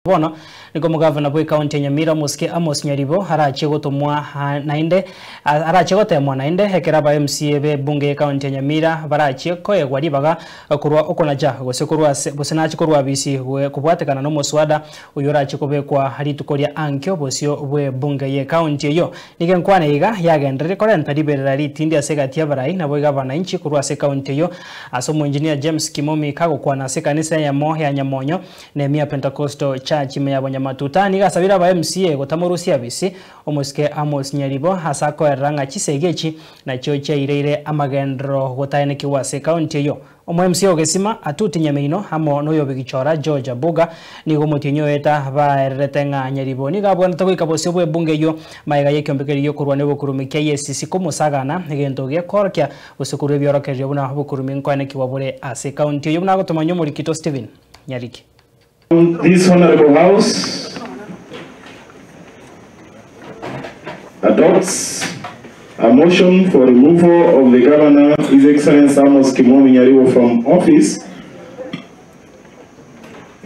Bono nigo omogavana bw'ekaunti ya Nyamira omosike Amos Nyaribo arachie gotomwa naende arachie gotemwa naende ekero aba MCA b'ebunge y'ekaunti ya Nyamira barachie koegwa ribaga korwa okonacha gose korwa ase gose nache korwa abisi kobwatekana nomoswada oyio orachie kobekwa rituko ria ankio bosio bw'ebunge y'ekaunti eyio. Nigo enkwana iga yagenderire korenta riberera ritindi ase egati y'abarai naboigo abananchi korwa ase ekaunti eyio ase omoengineer James Kimomi kagokwana ase ekanisa eyemo ya Nyamonyo Nehemia Pentecostal Church ime ya Bonyamatuta nigo asabire aba MCA gotamorusia abisi omosike Amos Nyaribo ase akoerera ng'a chisegi echi nachio chiaireire amagenderero gotaenekigwa ase ekaunti eyio. Omo MCA o Gesima Atuti Nyameino amo noyobegichora George Abuga nigo omotienyi oeta baererete ng'a Nyaribo nigo abwenerete goika bosio bw'ebunge eyio magega y'ekiombe keria giokorwania obokurumi kia EACC komosagana egento gekoorokia gose korwa ebiorokererio buna obokurumi nkoenekigwa bore ase ekaunti eyio buna agotomanywa omorikito Stephen Nyariki. This Honourable House adopts a motion for removal of the Governor, His Excellency Amos Kimomi Nyaribo from office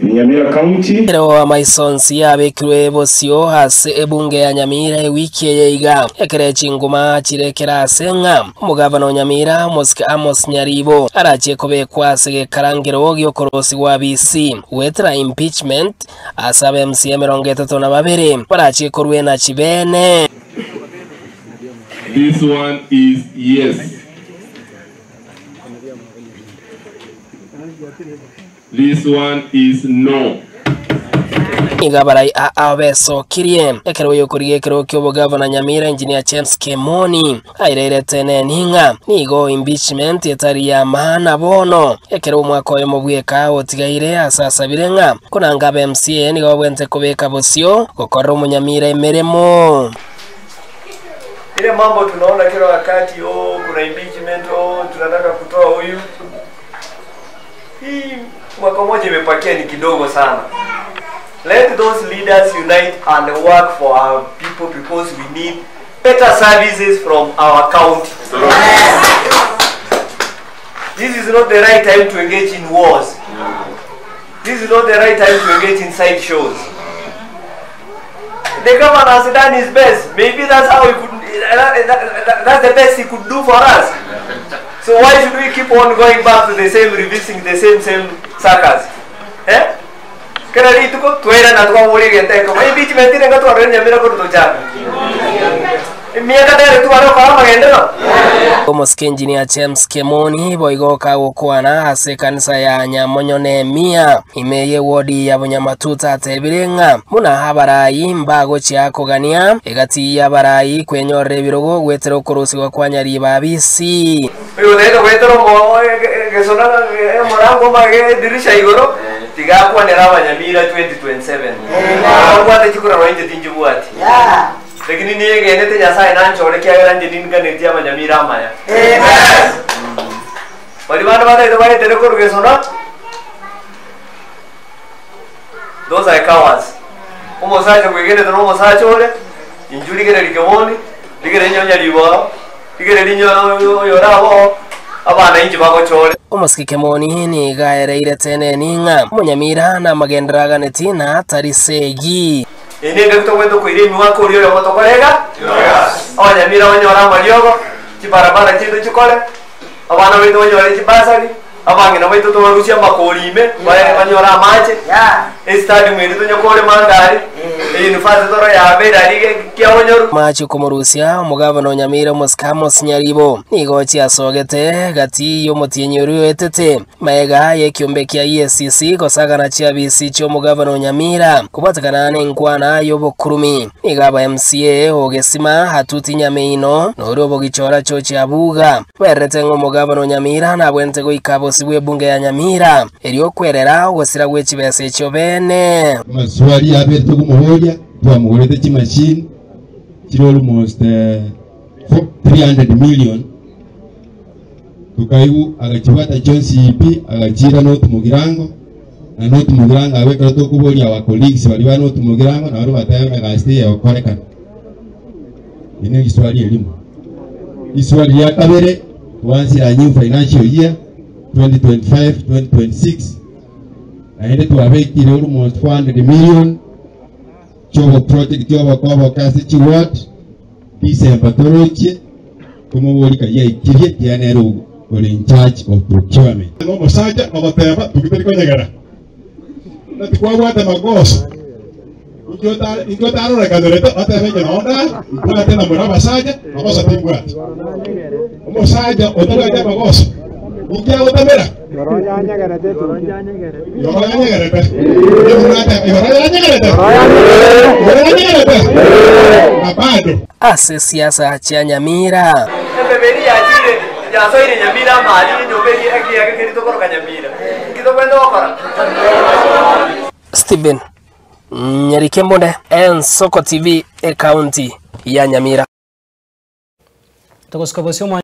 in Nyamira County. Ekero amaiso onsi abekirwe bosio ase ebunge ya Nyamira ewiki eye iga, ekero chinguma chire kera ase ng'a Omogavana o Nyamira, Omosike Amos Nyaribo, arachie kobekwa ase gekarangero gi'okorosigwa abisi goetera impeachment ase aba MCA 32 barachie korwena chibene. This one is yes. This one is no. Nigo abarai aa besokirie ekero oyokorigia ekerogo ki'obogavana Nyamira Engineer James Kemoni aireirete neni ng'a nigo impeachment etari ya maana bono ekero omwaka oyomo bweka otigaire ase asabire ng'a konanga aba MCA nigo babwenerete kobeka bosio gokorera omonyamira emeremo. Ile mambo tunaona kila wakati, oh, kuna impeachment, oh, tunataka kutoa huyu. Hii mwaka moja imepakia ni kidogo sana. Let those leaders unite and work for our people because we need better services from our county. This is not the right time to engage in wars. This is not the right time to engage in side shows. The governor has done his best. Maybe that's how he could, that's the best he could do for us. So why should we keep on going back to the same, revisiting the same same circus? Eh? Kera rituko twera na twaburi genteko. Impeachment ire ngatwarire nyamira koru tochaka. Emiaka nere tware gokora amagenderero. Omosike Engineer James Kemoni boigo kagokwana ase ekanisa ya Nyamonyo Nehemia ime y'ewodi ya Bonyamatuta atebire ng'a buna abarai mbagochia kogania egati y'abarai kwenyorera ebirogo goetera okorosigwa kwa Nyariba Abisi. Oyo otaete goetera omo egesona omorango omage edirisha igoro tiga akwanere abanyamira 2027. Ababwate chikura nonya inche tinchibwati. Lakini niegenete Nyasae nanchore ekiagera inche ninganetie abanyamira amaya. Baria bande bataete baetere korwa gesona, those are cowards. Omosacha bwegenete na omosacha ore, inchuo rigereria keboni, rigereria inye onyariboro, rigereria inye oyore aboo, abana inche bagochore. Omosike Kemoni nigo aereire Teneni ng'a omonyamira namagenderero aganeti na tari segi. Eye nengaki togwete koira emiwako oria oyomo tokore iga, abanyamira banyore amariogo, chibarabara chiaito chikore, abana baito banyore chibasari, abang'ina baito tobarusie amakori ime, baye banyore amache, estadium eria tonye korema ngari, eyunifasiti toro yabeire aria iga kiabonyoru. Amache okomorusia omogabana o Nyamira omosike Amos Nyaribo nigo chiasogete gati y'omotienyi oria oetete. Magega y'ekiombe kia EACC gosagana chiabisi chi'omogavana o Nyamira kobwatekana nenkwana y'obokurumi, nigo aba MCA o Gesima Hatuti Nyameino na oria obogichora George Abuga bererete ng'a omogavana o Nyamira nabwenerete goika bosio bw'ebunge ya Nyamira erio okwerera ogosira gwe chibesa echio bene. Amaswali abere tokomoboria, twamogorete chimachine chire almost 300 million. Tokaigwa agachibwata chionsi pi, agachiira North Mugirango, na North Mugirango abwo ekero tokoboria our colleagues baria ba North Mugirango nabo batebe ng'a egasi teiyo egokorekana. Eri ne riswali erimo. Riswali ria kabere, twansire a new financial year 2025-2026. Naende twabekire almost 400 million chiobo project obokoboka ase chiward December torochie tomoborika yaikirie kianere ore in charge of procurement. N'omosacha ogoteba tugitari konyegera na tikwabwate magoso inki otarorekanirete otebe inche nonda mbwate na more abasacha magoso timbwate omosacha otabwate amagoso inki agotamera igoro yanyegerete igoro yanyegerete igoro yanyegerete na bado ase siasa chia Nyamira. Embeberi yachire yasoire Nyamira amari enyomba eri ekiage keri tokoroka Nyamira. Nki tokwenda gokora? Stephen Nyarikembonde, Ensoko TV, ekaunti ya Nyamira. Togosika bosio.